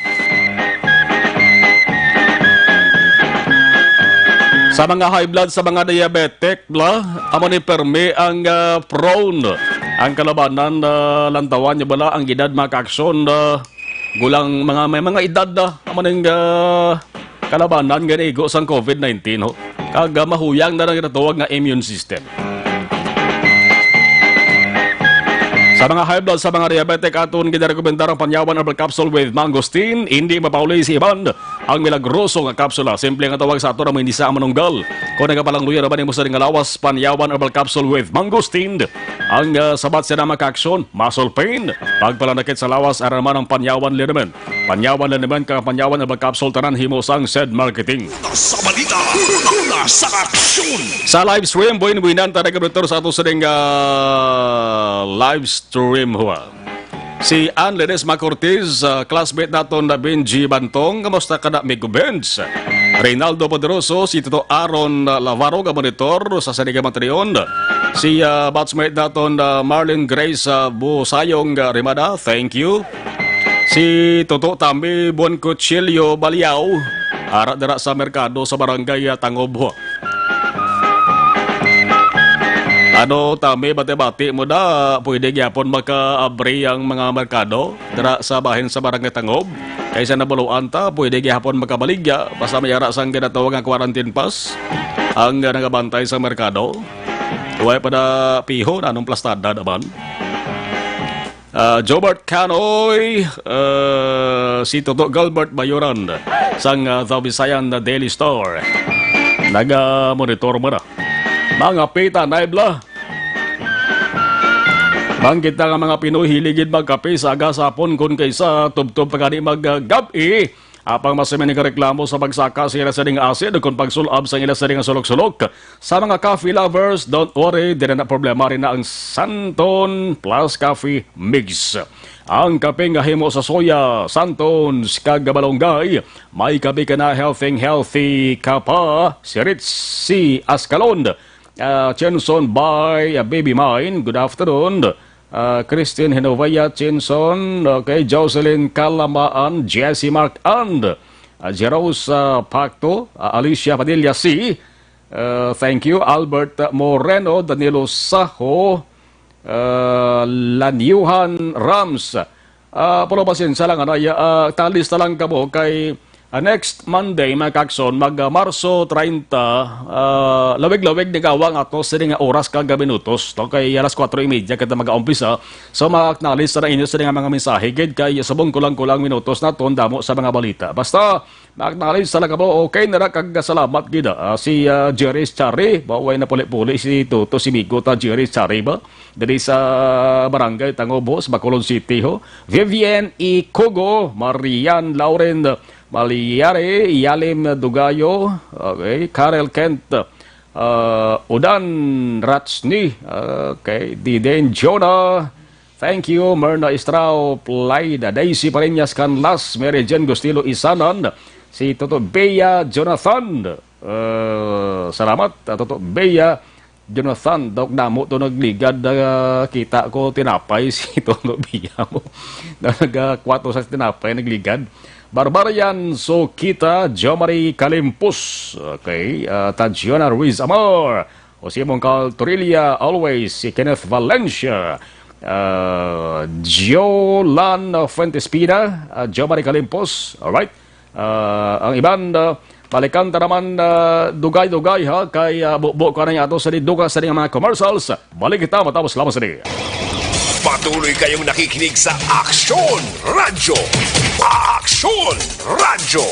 Sa mga high blood, sa mga diabetic, bla, amo ni permi ang, ah, prone. Ang kalabanan, ah, lantawan niya bala ang edad, mga kaaksyon, ah, gulang, mga, may mga edad na, amo ning, ah, kalabanan nga naigo sang covid nineteen, ho. Kag, ah, mahuyang na ang ginatawag nga immune system. Sa mga high blood, sa mga diabetic, aton ginarekomendar ang Panyawan Herbal Capsule with Mangosteen. Hindi mapauli si Iban ang milagroso nga kapsula. Simple nga tawag sa aton ang mga hindi sa manunggal. Kung nagapalangluya naman imo sa nga lawas, Panyawan Herbal Capsule with Mangosteen. Ang, ah, sabat sa mga kaaksyon, muscle pain, pagpalanakit sa lawas, ara naman ang Panyawan Liniment. Panyawan Liniment kag Panyawan Herbal Capsule, tanan himo sang Sed Marketing. Sa balita, una sa aksyon. Sa live stream, buhin-buhinan ta nagabalitar sa ato sining, ah, live stream, huwa. Si Ann Ledesma Cortez, ah, classmate naton na Benji Bantong. Kamusta ka na, Migo Benj? Reynaldo Poderoso, si Toto Aaron, ah, Lavaro nga monitor sa Saniga Matreon. Si, ah, batchmate naton na Marlene Grace, ah, Busayong, ah, Rimada. Thank you. Si Toto Tambi Bon Cuchillo Baliao, ara dira sa merkado sa barangay, ah, Tangob, ho. Ano, Tambi, bati-bati mo da, pwede gyapon makaabri ang mga merkado dira sa bahin sa barangay Tangob? Kaysa nabaluan ta, pwede gyapon makabaligya, basta may ara sang ginatawag nga quarantine pass ang nagabantay sa merkado. Way pa na piho na, anong plastada naman? Ah, Jobart Canoy, ah, si Toto Gilbert Bayoran sang, ah, The Visayan Daily Star. Naga-monitor mo na. Mga pita, naibla. Bang kita nga mga Pinoy, hilig gid magkape sa aga sa hapon, kun kaysa tubtob pa gani mag, ah, gab-i. Apang mas may nagareklamo sa pagsaka sa ila sining asid kon pagsul-ab sa ila sining sulok-sulok. Sa mga coffee lovers, don't worry, dili na problema rin na ang Santon Plus Coffee Mix. Ang kape nga himo sa soya, Santon, kag malunggay, may kape ka na, healthy, healthy ka pa. Si Ritzy Ascalon, ah, Chenson by, ah, Baby Mine. Good afternoon. Ah, Christine Hinovaya Chinson, okay, Jocelyn Calamaan, Jesse Mark and, ah, Jerose, ah, Pacto, ah, Alicia Padilla C, ah, thank you, Albert Moreno, Danilo Saho, ah, Lanyuhan Rams. Ah, pero pasensya lang, ano, ya, ah, talis na lang kamo kay Ah, next Monday, mga kakson, mag, ah, Marso treinta, ah, lawig-lawig ni gawa nga ato sini nga oras kag minutos, no? Kay alas kuwatro y media kita mag-aumpisa. So, ma-acknowledge sa inyo sini nga mga mensahe, gid kay subong kulang-kulang minutos naton damo sa mga balita. Basta, ma-acknowledge sa lang kamo, okay na ra kag salamat gid, ah. Si, ah, Jerry Chari, ba, way na puli-puli si Toto, si Migo ta Jerry Chari ba? Diri sa Barangay Tangobo, sa Bacolod City, ho. Vivian E. Cogo, Marian Lauren, Maliare, Yalim Dugayo, okay, Karel Kent, uh, Udan Ratsni, okay, Diden Jonah, thank you, Merna Estrao, Plaida, Daisy Pariñas Canlas, Mary Jane Gustilo Isanan, si Toto Bea Jonathan, uh, salamat, uh, Toto Bea Jonathan, daw damo to nagligad, ah, kita ko tinapay si Toto Bea mo. Na nagakwato sa tinapay, nagligad. Barbarian, so kita, Jomari Kalimpos. Okay, ah, Tajiona Ruiz Amor. O si Mongkal Torilla, always. Si Kenneth Valencia. Ah, Jolan Fuentes Pina, ah, Jomari Kalimpos. Alright. Ah, ang iban, ah, balikan ta naman, ah, dugay-dugay, ha, kay, ah, bubo ko na ato sa diduga sa mga commercials. Balik kita matapos lamang sa di. Patuloy kayong nakikinig sa Aksyon Radyo. Aksyon Radyo.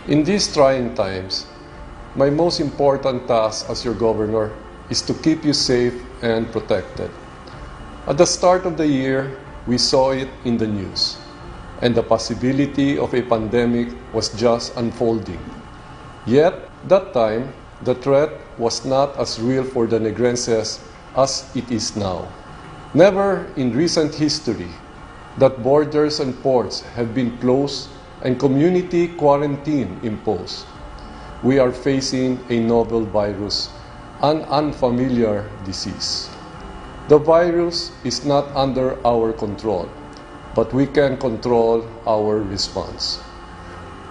In these trying times, my most important task as your governor is to keep you safe and protected. At the start of the year, we saw it in the news, and the possibility of a pandemic was just unfolding. Yet, that time, the threat was not as real for the Negrenses as it is now. Never in recent history that borders and ports have been closed and community quarantine imposed. We are facing a novel virus, an unfamiliar disease. The virus is not under our control, but we can control our response.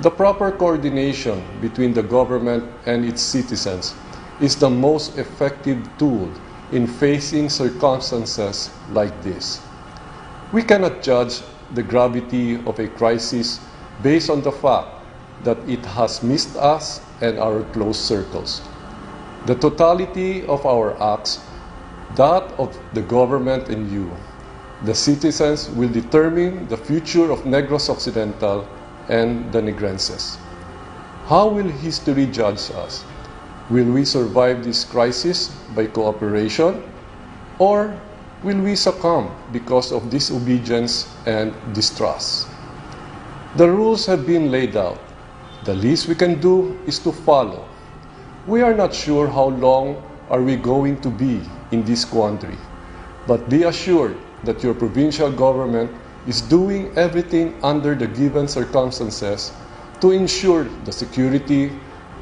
The proper coordination between the government and its citizens is the most effective tool in facing circumstances like this. We cannot judge the gravity of a crisis based on the fact that it has missed us and our close circles. The totality of our acts, that of the government and you, the citizens, will determine the future of Negros Occidental and the Negrenses. How will history judge us? Will we survive this crisis by cooperation, or will we succumb because of disobedience and distrust? The rules have been laid out. The least we can do is to follow. We are not sure how long are we going to be in this quandary, but be assured that your provincial government is doing everything under the given circumstances to ensure the security,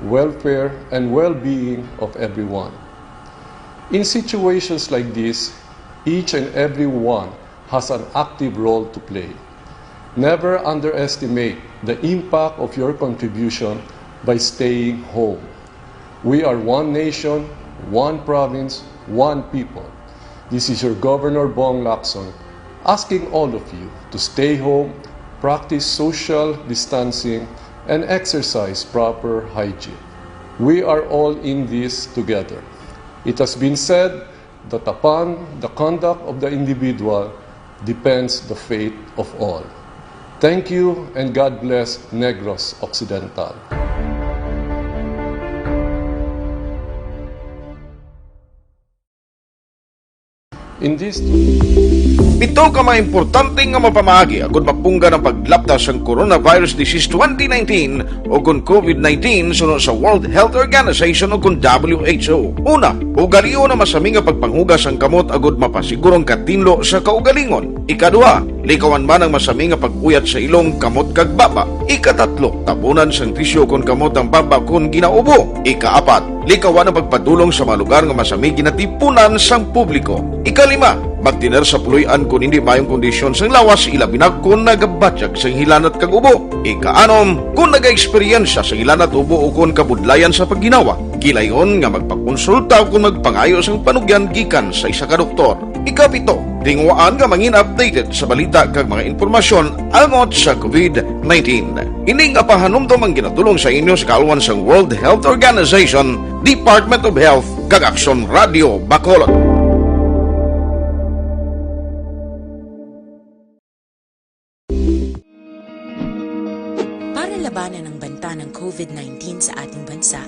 welfare, and well-being of everyone. In situations like this, each and every one has an active role to play. Never underestimate the impact of your contribution by staying home. We are one nation, one province, one people. This is your Governor Bong Lacson asking all of you to stay home, practice social distancing, and exercise proper hygiene. We are all in this together. It has been said that upon the conduct of the individual depends the fate of all. Thank you and God bless Negros Occidental. In this Pito ka mga importante nga mapamaagi agud mapunggan ang paglapta sang coronavirus disease twenty nineteen o kon COVID nineteen suno sa World Health Organization o kon W H O. Una, ugalion ang masami nga pagpanghugas sang kamot agud mapasiguro ang katinlo sa kaugalingon. Ikaduha, likawan man ang masami nga pag-uyat sa ilong, kamot kag baba. Ikatatlo, tabunan sang tisyu kon kamot ang baba kon ginaubo. Ikaapat, likawan ang pagpadulong sa mga lugar nga masami ginatipunan sang publiko. Ikalima, magtener sa puloy-an kon indi maayong kondisyon sang lawas, ilabi na kon nagabatyag sang hilanat kag ubo. Ikaanom, kon nagaeksperyensya sang hilanat, ubo, o kon kabudlayan sa pagginawa, gilayon nga magpakonsulta o kon magpangayo sang panugyan gikan sa isa ka doktor. Ikapito, tinguhaan nga mangin updated sa balita kag mga impormasyon angot sa COVID nineteen. Ini nga pahanumdom ang ginatulong sa inyo sa kaalwan sang World Health Organization, Department of Health, kag Aksyon Radio Bacolod. Para labanan ang banta ng COVID nineteen sa ating bansa,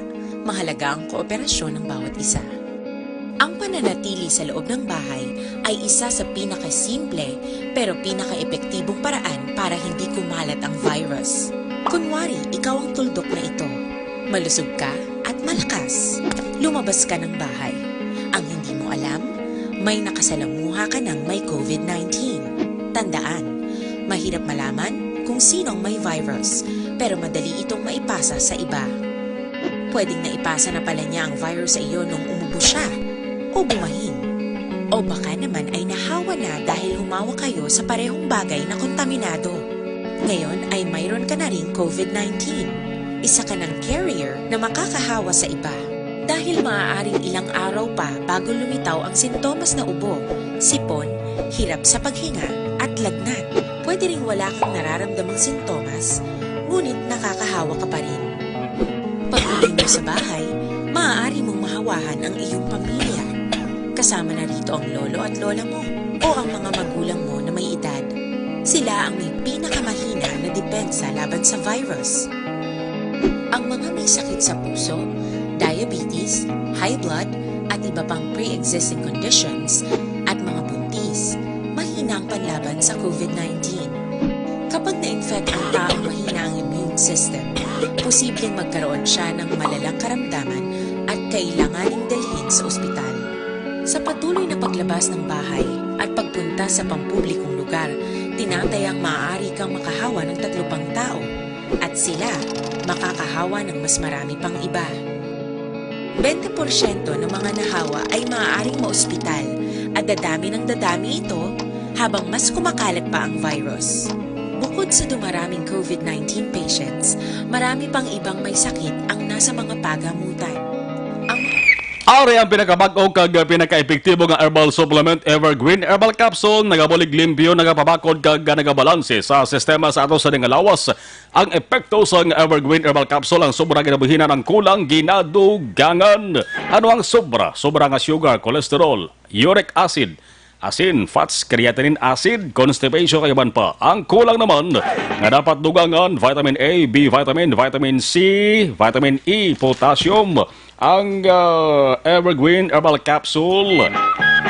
mahalaga ang kooperasyon ng bawat isa. Ang pananatili sa loob ng bahay ay isa sa pinakasimple pero pinakaepektibong paraan para hindi kumalat ang virus. Kunwari, ikaw ang tuldok na ito. Malusog ka at malakas. Lumabas ka ng bahay. Ang hindi mo alam, may nakasalamuha ka ng may COVID nineteen. Tandaan, mahirap malaman kung sino ang may virus, pero madali itong maipasa sa iba. Pwedeng naipasa na pala niya ang virus sa iyo nung umubo siya o bumahin. O baka naman ay nahawa na dahil humawa kayo sa parehong bagay na kontaminado. Ngayon ay mayroon ka na ring COVID nineteen. Isa ka ng carrier na makakahawa sa iba. Dahil maaaring ilang araw pa bago lumitaw ang sintomas na ubo, sipon, hirap sa paghinga, at lagnat. Pwede ring wala kang nararamdamang sintomas, ngunit nakakahawa ka pa rin. Pag-uwi mo sa bahay, maaari mong mahawahan ang iyong pamilya. Kasama na rito ang lolo at lola mo o ang mga magulang mo na may edad. Sila ang may pinakamahina na depensa laban sa virus. Ang mga may sakit sa puso, diabetes, high blood, at iba pang pre-existing conditions, at mga buntis, mahina ang panlaban sa COVID nineteen. Kapag na-infect ang taong mahina ang immune system, posibleng magkaroon siya ng malalang karamdaman at kailanganing dalhin sa ospital. Sa patuloy na paglabas ng bahay at pagpunta sa pampublikong lugar, tinatayang maaari kang makahawa ng tatlo pang tao at sila makakahawa ng mas marami pang iba. Bente porsyento ng mga nahawa ay maaaring maospital at dadami ng dadami ito habang mas kumakalat pa ang virus. Bukod sa dumaraming COVID nineteen patients, marami pang ibang may sakit ang nasa mga pagamutan. Ang Ari ang pinakabag-o kag pinakaepektibo nga herbal supplement, Evergreen Herbal Capsule. Nagabulig limpyo, nagapabakod kag nagabalanse sa sistema sa ato sa nga lawas. Ang epekto sang Evergreen Herbal Capsule ang sobra ginabuhinan ang kulang ginadugangan. Ano ang sobra? Sobra nga sugar, cholesterol, uric acid, asin, fats, creatinine acid, constipation kag iban pa. Ang kulang naman nga dapat dugangan, vitamin A, B vitamin, vitamin C, vitamin E, potassium. Ang ah, Evergreen Herbal Capsule,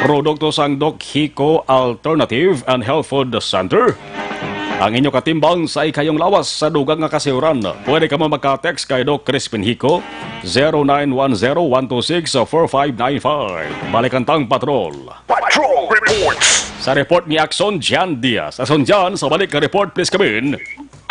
produkto sang Doc Hico Alternative and Health Food Center. Ang inyo katimbang sa ikayong lawas sa dugang nga kasiuran. Pwede kamo magka-text kay Doc Crispin Hico, zero nine one zero one two six four five nine five. Balikan tang patrol. Patrol Reports. Sa report ni Axon Jan Diaz. Axon Jan, sa balik ka report, please come in.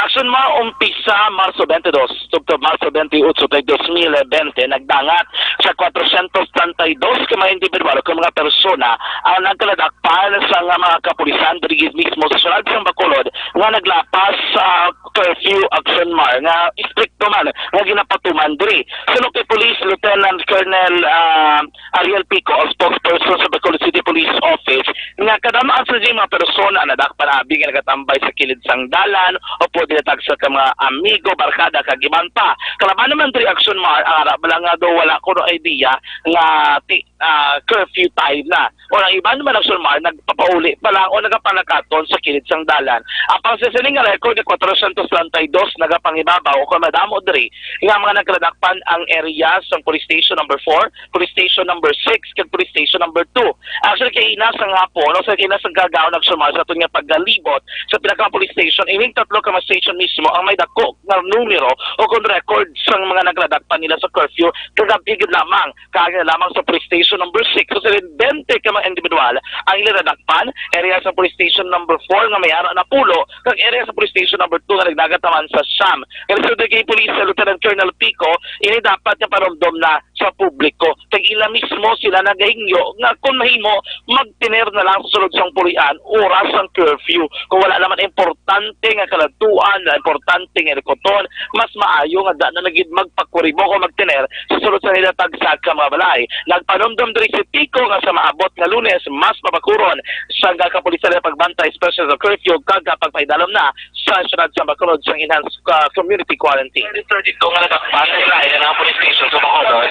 Aksyon maumpisa Marso twenty-two, tubtob Marso twenty-eight, tag dos mil bente, nagdangat sa kwatrocientos treinta y dos ka mga individual o ka mga persona ang nagkaladakpan sa nga mga kapulisan diri mismo sa syudad sang Bacolod nga naglapas sa curfew, Aksyon Mar, nga istrikto man nga ginapatuman diri. Suno kay Police Lieutenant Colonel ah, Ariel Pico, ang spokesperson sa Bacolod City Police Office, nga kadam-an sa mga persona nadakpan abi nga nagatambay sa kilid sang dalan o pwede natagsa ka mga amigo, barkada, kag iban pa. Kalaban naman diri, Aksyon Mar, ang ara bala nga daw wala kuno idea nga ti, ah, curfew time na. O ang iban naman, Aksyon Mar, nagpapauli pa lang o nagapanakaton sa kilid sang dalan. Apang sa sini nga record nga kwatrocientos treinta y dos nagapangibabaw o kung madamo diri nga mga nagkaladakpan ang area sang Police Station number four, Police Station number six, kag Police Station number two. Actually, kay ina sa nga po, no, sa kay ina sa gagaw nagsumar sa aton nga paggalibot sa pinaka police station, ining tatlo ka mga station mismo ang may dako nga numero o kung record sang mga nagladakpan nila sa curfew kagabi gid lamang, kaya lamang sa police station number six, sa bente ka mga individual ang ila nadakpan, area sa police station number four nga may ara na pulo, kag area sa police station number two nga nagdagat naman sa siyam. Kay resulta kay Police Lieutenant Colonel Pico, ini dapat nga panumdom na sa publiko. Kag ila mismo sila nagahingyo nga kung mahimo, magtener na lang sa sulod sang pulian oras sang curfew. Kung wala naman importante nga kaladtuan, na importante nga likuton, mas maayo nga da na lagi magpakuribok o magtener sa sulod sa nila tagsa ka mga balay. Nagpanumdom diri si Pico nga sa maabot nga Lunes, mas mabakuron sang kapulisan ang pagbantay, special curfew, kag pagpaidalom na sa syudad sa Bacolod sang enhanced ah, community quarantine. Registered dito nga nadakpan sa ila nga police station sa Bacolod.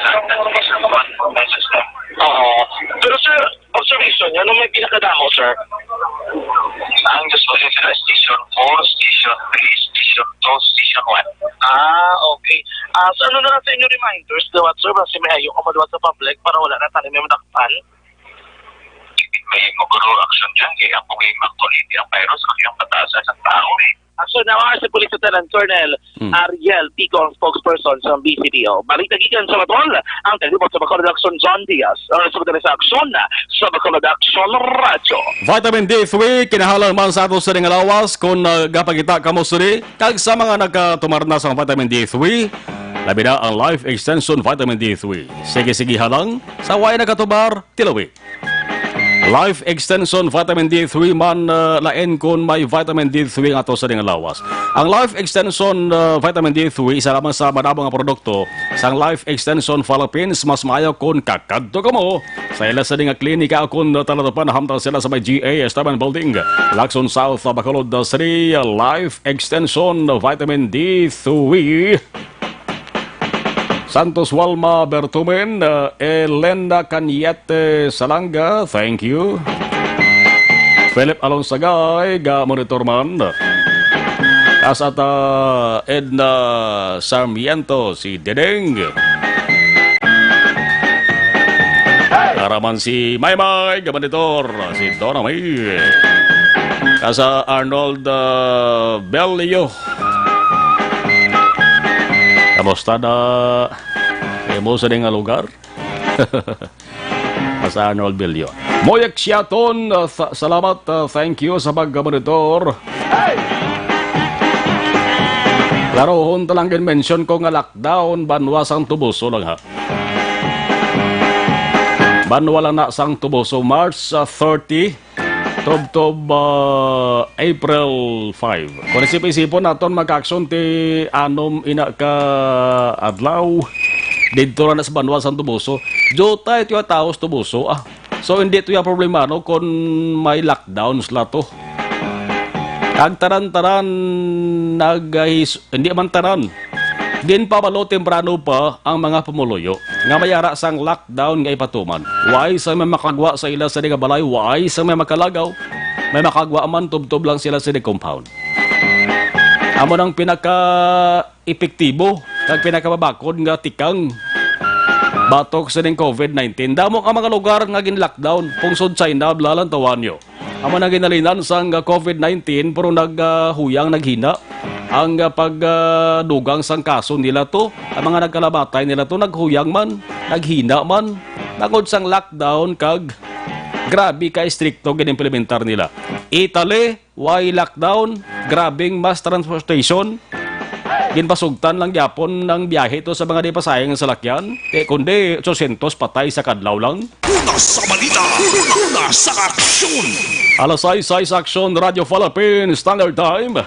Oo. Pero sir, observation nyo, anong may pinakadamo, sir? Ang just po, sir, station four, station three, station two, station one. Ah, okay. Ah, so ano na lang sa inyo reminders, liwat, sir, kasi may ayo ka maliwat sa public para wala na tayo may madakpan? May maguro action dyan, kaya ang problema ko, hindi ang virus, kasi ang pataas sa tao eh. Aksyon na mga si Police Lieutenant Colonel Hmm. Ariel Pico, ang spokesperson sa B C P O. Balita gikan sa Batol, ang taglibot sa Bacolod Action, John Diaz. Ang resulta sa aksyon sa Bacolod Action Radyo. Vitamin D three, kinahanglan man sa ato sa nga lawas kung nagapakita kamo sini kag sa mga nagkatumar na sa vitamin D three, labi na ang Life Extension Vitamin D three. Sige-sige lang, sa way nagkatubar, tilawi. Life Extension Vitamin D three man uh, lain kun may vitamin D three nga ato sa ding lawas. Ang Life Extension uh, Vitamin D three isa lamang sa madamo nga produkto sang Life Extension Philippines. Mas maayo kun kakadto kamo sa ila sa ding nga klinika o kun talatupan, hamtang sila sa may G A Esteban Building, Lacson South, Bacolod City. Life Extension Vitamin D three. Santos Walma Bertumen, uh, Elena Cañete Salanga, thank you. Philip Alonsagay, ga monitor man. Kasat uh, Edna Sarmiento, si Dedeng. Araman si Maymay, ga monitor, si Donna May. Kasa Arnold uh, Belio. Kamusta na imo sa nga lugar? Sa Arnold Bilyo. Moyak Siaton, uh, th- salamat, uh, thank you sa pagmonitor. Klaro, hunta lang gid mention ko nga lockdown, banwa sang Tubuso lang ha. Banwa lang na sang Tubuso, March uh, thirty. Tubtob, ah, April five. Kung isip-isipon naton, mga ka-aksyon, ti anom ina ka adlaw didto ra na sa banwa sang Toboso. Diutay tuya tawo sa Toboso, ah. So, hindi tuya problema, no, kung may lockdown sila to. Ang taran-taran nagahis-, hindi man taran. Ginpabalo temprano pa ang mga pumuluyo nga may ara sang lockdown nga ipatuman. Way sang may makagwa sa ila sa nga balay, way sang may makalagaw, may makagwa man, tubtob lang sila sa compound. Amo nang pinaka epektibo kag pinakababakod nga tikang batok sining covid nineteen. Damo nga mga lugar nga gin-lockdown, pungsod China, bla, lantawan nyo. Amo nang ginhalinan sang covid nineteen, pero nag, ah, huyang, naghina ang, ah, pag, ah, dugang sang kaso nila to. Ang mga nagkalamatay nila to, naghuyang man, naghina man, bangod sang lockdown kag grabe ka estrikto gin-implementar nila. Italy, way lockdown, grabing mass transportation. Ginpasugtan lang gyapon ang biyahe to sa mga di pasaheng salakyan. Kay kundi, otsosyentos patay sa kadlaw lang. Una sa balita, una sa aksyon. Alas sais, sais aksyon, Radyo Philippine Standard Time.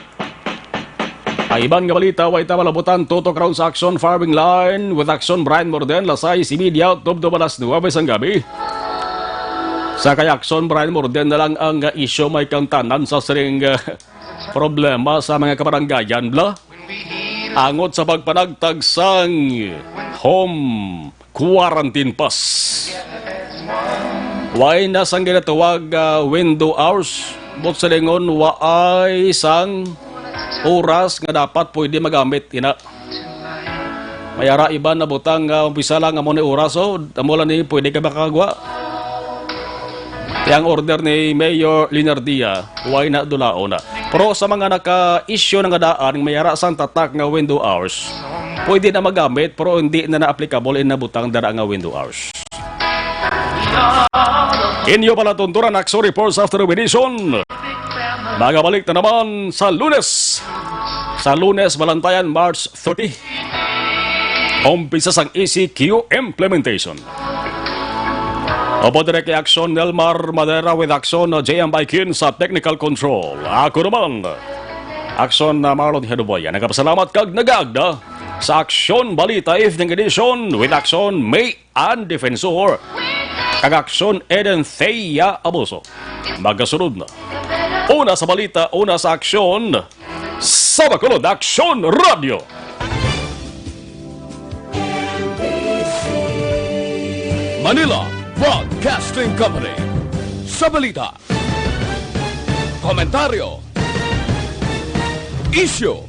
Ay, iban nga balita, way ta malabutan, tutok karon sa aksyon, firing line with aksyon, Brian Morden, alas sais y media, tubtob alas nuwebe sang gabi. Sa kay aksyon, Brian Morden na lang ang, uh, isyu may kantanan sa siring, uh, problema sa mga kabaranggayan, bla. Angot sa pagpanagtag sang home quarantine pass. Way na sang ginatawag, ah, window hours. Buot silingon, waay sang oras nga dapat pwede magamit ina. May ara iban na butang nga umpisa lang amo ni oras, oh, amo lang ni pwede ka makagwa. Kaya ang order ni Mayor Linardia, way na dulaon na. Pero sa mga naka-issue na nga daan, may ara sang tatak nga window hours, pwede na magamit, pero hindi na na-applicable in nabutang dara nga window hours. Inyo pala tunturan, Aksyon Reports after the edition. Magabalik na naman sa Lunes. Sa Lunes, Balantayan, March thirty. Umpisa sang E C Q implementation. Upod diri kay Aksyon Nelmar Madera with Aksyon, uh, J M Baikin sa technical control. Ako naman, Aksyon, uh, Marlon Hedoboya. Nagapasalamat kag nagaagda sa Aksyon Balita Evening Edition with Aksyon May Ann Defensor kag Aksyon Eden Thea Abuso. Magasunod na. Una sa balita, una sa aksyon, sa Bacolod Aksyon Radio. Manila Broadcasting Company. Sa balita, komentaryo, isyu,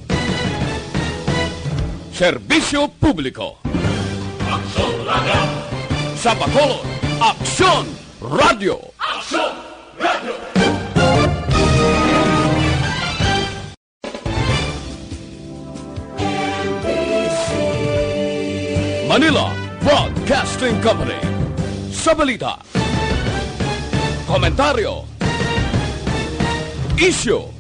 serbisyo publiko. Aksyon Radio. Sa Bacolod, Aksyon Radio. Aksyon Radio. Manila Broadcasting Company. Sa balita, komentaryo, isyu,